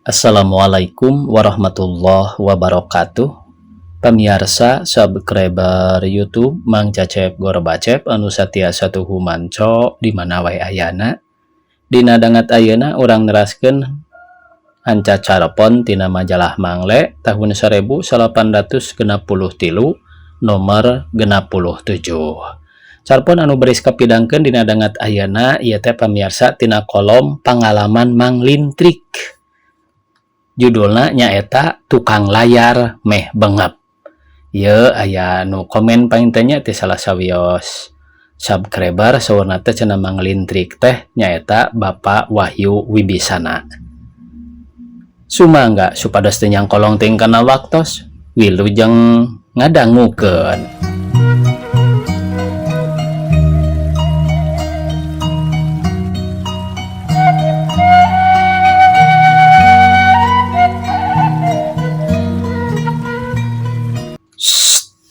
Assalamualaikum warahmatullahi wabarakatuh. Pamiarsa subscriber YouTube Mang Cecep Gorbacep anu satiasa tuhu manco di mana wae ayana. Dina dangat ayeuna urang neraskeun hanca carepon tina majalah Mangle tahun 1863 nomor 67. Carpon anu baris kapidangkeun dina dangat ayeuna ieu teh pamiarsa tina kolom pangalaman Mang Lintrik. Judulna nyaeta tukang layar meh bengep. Ieu aya nu komen panginten nya ti salah sawios subscriber saurna teh cenah Mang Lintrik teh nyaeta Bapak Wahyu Wibisana. Sumangga supados teu nyangkolong teuing kana waktos wilujeng ngadangukeun.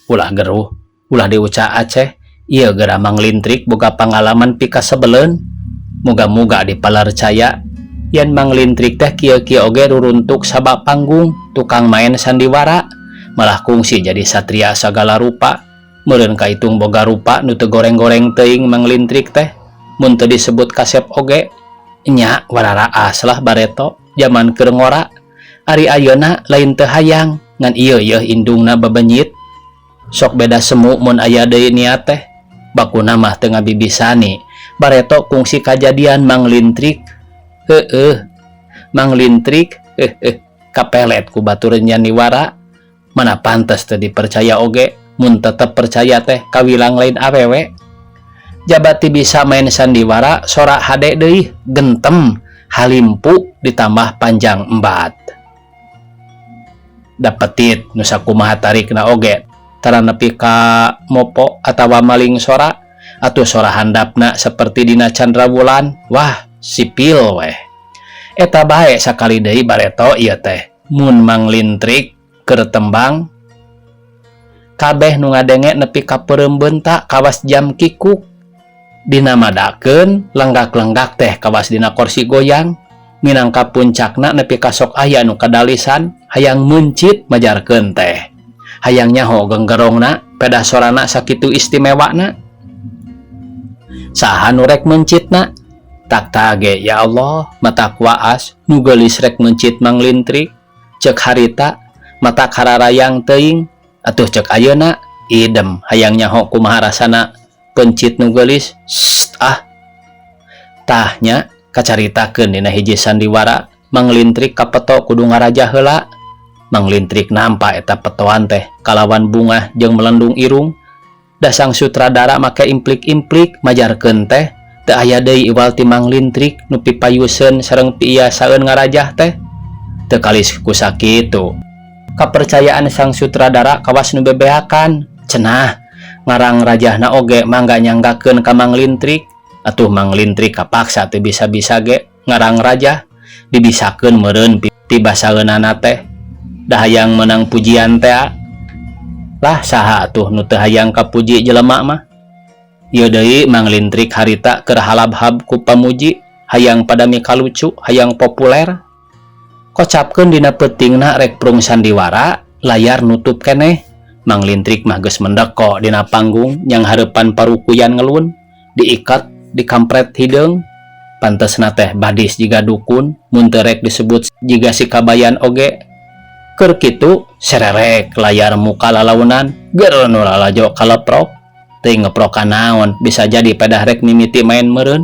Ulah geruh, ulah diuca Aceh, ieu geura Mang Lintrik boga pangalaman pikasebeleun. Muga-muga dipalarcaya yen Mang Lintrik teh kieu-kieu oge ruruntuk sabab panggung, tukang main sandiwara, malah kungsi jadi satria sagala rupa. Meureun kaitung boga rupa nu teu goreng-goreng teuing Mang Lintrik teh, mun teu disebut kasep oge nya wararaas lah bareto jaman keur ngora. Ari ayeuna lain teu hayang ngan ieu yeuh indungna bebenyit. Sok beda semu mun aya deui niat teh. Bakuna mah teu ngabibisani. Bareto kungsi kajadian Mang Lintrik. Heueuh. Mang Lintrik heueuh kapelet ku batur nyaniwara. Mana pantes teu dipercaya oge, mun tetep percaya teh kawilang lain awewe. Jabati bisa main sandiwara sora hade deui gentem halimpu ditambah panjang embat. Dapetit nu sakumaha tarikna oge tara nepi ka mopo atawa maling sora atuh sora handapna seperti dina Chandra Wulan. Wah, sipil weh. Eta bae sakali deui bareto ieu teh mun Mang Lintrik keur tembang kabeh nu ngadenge nepi ka peureum beunta kawas jam kikuk. Dina madakeun lenggak-lenggak teh kawas dina kursi goyang minangka puncakna nepi ka sok aya nu kadalisan hayang meuncit majarkeun teh. Hayang nyaho genggerongna pedah sorana sakitu istimewana. Saha nu rek meuncitna? Tak tage ya Allah, mata kuaas nu geulis rek meuncit Mang Lintrik. Ceuk harita mata kararayang teuing atuh ceuk ayeuna idem hayang nyaho kumaha rasana pencit nu geulis. Sst, ah. Tah nya kacaritakeun dina hiji sandiwara Mang Lintrik kapeto kudu ngaraja heula. Mang Lintrik nampa eta petoan teh kalawan bungah jeung melendung irung. Dasang sutradara make implik-implik majarkeun teh teu aya deui iwal ti Mang Lintrik nu pipayuseun sareng piiasaeun ngarajah teh. Teu kalis ku sakitu. Kapercayaan sang sutradara kawas nu bebeakan. Cenah ngarang rajahna oge mangga nyanggakeun ka Mang Lintrik. Atuh Mang Lintrik kapaksa teu bisa-bisa ge ngarang rajah dibisakeun meureun pibasaeunana teh. Da hayang menang pujian teh lah saha atuh nu teu hayang kapuji jelema mah. Ieu deui Mang Lintrik harita keur halabhab ku pamuji, hayang padami kalucu, hayang populer. Kocapkeun dina peutingna rek prung sandiwara, layar nutup keneh. Mang Lintrik mah geus mendeko dina panggung yang hareupan parukuyan ngelun, diikat dikampret hideung. Pantesna teh badis jiga dukun, mun teu rek disebut jiga si kabayan oge. Keur kitu sererek layar muka lalaunan, geur nu lalajo kaleprok. Teuing ngeprokan naon, bisa jadi pedah rek mimiti main meureun.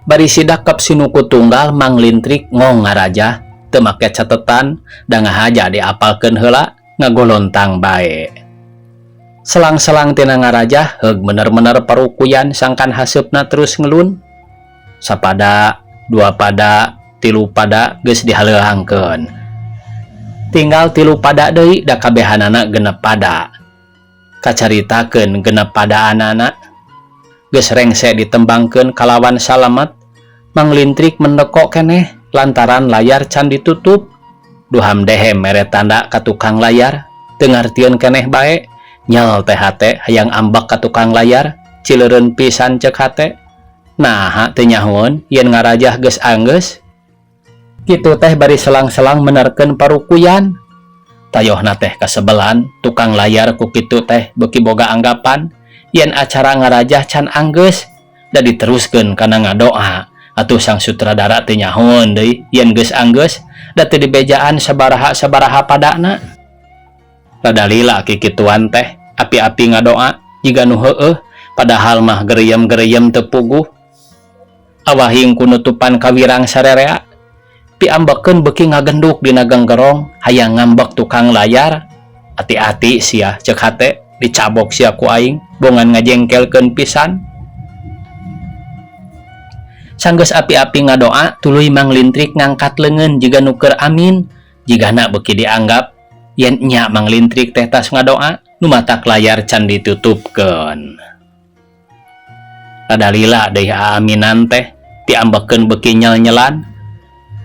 Bari sidakep sinuku tunggal Mang Lintrik ngong ngarajah, teu make catetan, da ngahaja diapalkeun heula, ngagolontang bae. Selang-selang tina ngarajah heug bener-bener parukuyan sangkan haseupna terus ngelun. Sapada, dua pada, tilu pada geus dihaleuangkeun. Tinggal tilu pada deui da kabehanana genep pada. Kacaritakeun genep padaanana geus rengse ditembangkeun kalawan salamet. Mang Lintrik mendekok keneh lantaran layar can ditutup. Duham dehem mere tanda ka tukang layar, teu ngartieun keneh bae. Nyel teh hate hayang ambek ka tukang layar, cileureun pisan ceuk hate. Naha teu nyahoeun yen ngarajah geus anggeus. Kitu teh bari selang-selang menerkeun parukuyan. Tayohna teh kasebelan tukang layar ku kitu teh beuki boga anggapan yen acara ngarajah can anggeus da diteruskeun kana ngadoa. Atuh sang sutradara teh nyahoeun deui yen geus anggeus da teu dibejaan sabaraha-sabaraha padana. Rada lila kikituan teh api-api ngadoa jiga nu heueuh padahal mah gereyem-gereyem teu puguh. Awahing ku nutupan kawirang sarerea piambekeun beuki ngagenduk dina genggerong hayang ngambek tukang layar. Ati-ati sia, ceuk hate, dicabok sia ku aing bongan ngajengkelkeun pisan. Sanggeus api-api ngadoa tuluy Mang Lintrik ngangkat leungeun jiga nu keur amin, jigana beuki dianggap yen nya Mang Lintrik teh tas ngadoa nu matak layar can ditutupkeun. Rada lila deui aaminan teh piambekeun beuki nyel-nyelan.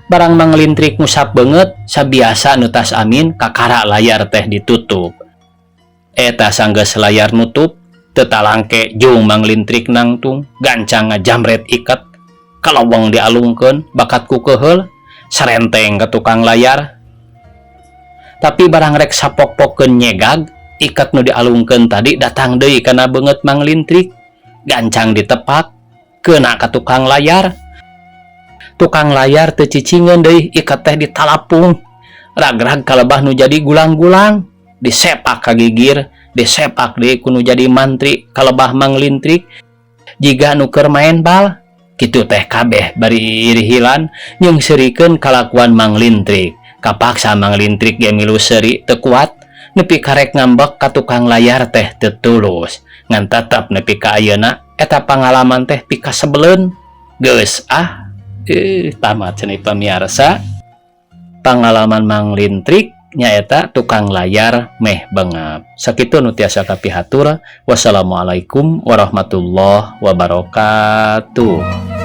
Barang Mang Lintrik ngusap beungeut sabiasa nu tas amin, kakara layar teh ditutup. Eta sanggeus layar nutup teu talangke jung Mang Lintrik nangtung gancang ngajamret iket kalaweng dialungkeun bakat ku keuheul sarenteng ka tukang layar. Tapi barang rek sapok-pokeun nyegag iket nu dialungkeun tadi datang deui kana beungeut Mang Lintrik, gancang ditepak keuna ka tukang layar. Tukang layar teu cicingeun deui, iket teh ditalapung ragrag kalebah nu jadi gulang-gulang, disepak ka gigir, disepak deui ku nu jadi mantri kalebah Mang Lintrik jiga nu keur maen bal. Kitu teh kabeh bari irihilan nyeungseurikeun kalakuan Mang Lintrik. Kapaksa Mang Lintrik ge milu seuri teu kuat nepi karek ngambek ka tukang layar teh teu tulus. Ngan tetep nepi ka ayeuna eta pangalaman teh pikasebeleun. Geus ah. Tamat cenah pamiarsa pangalaman Mang Lintrik nyaeta tukang layar meh bengap. Sakitu nu tiasa kapihatur. Wassalamualaikum warahmatullahi wabarakatuh.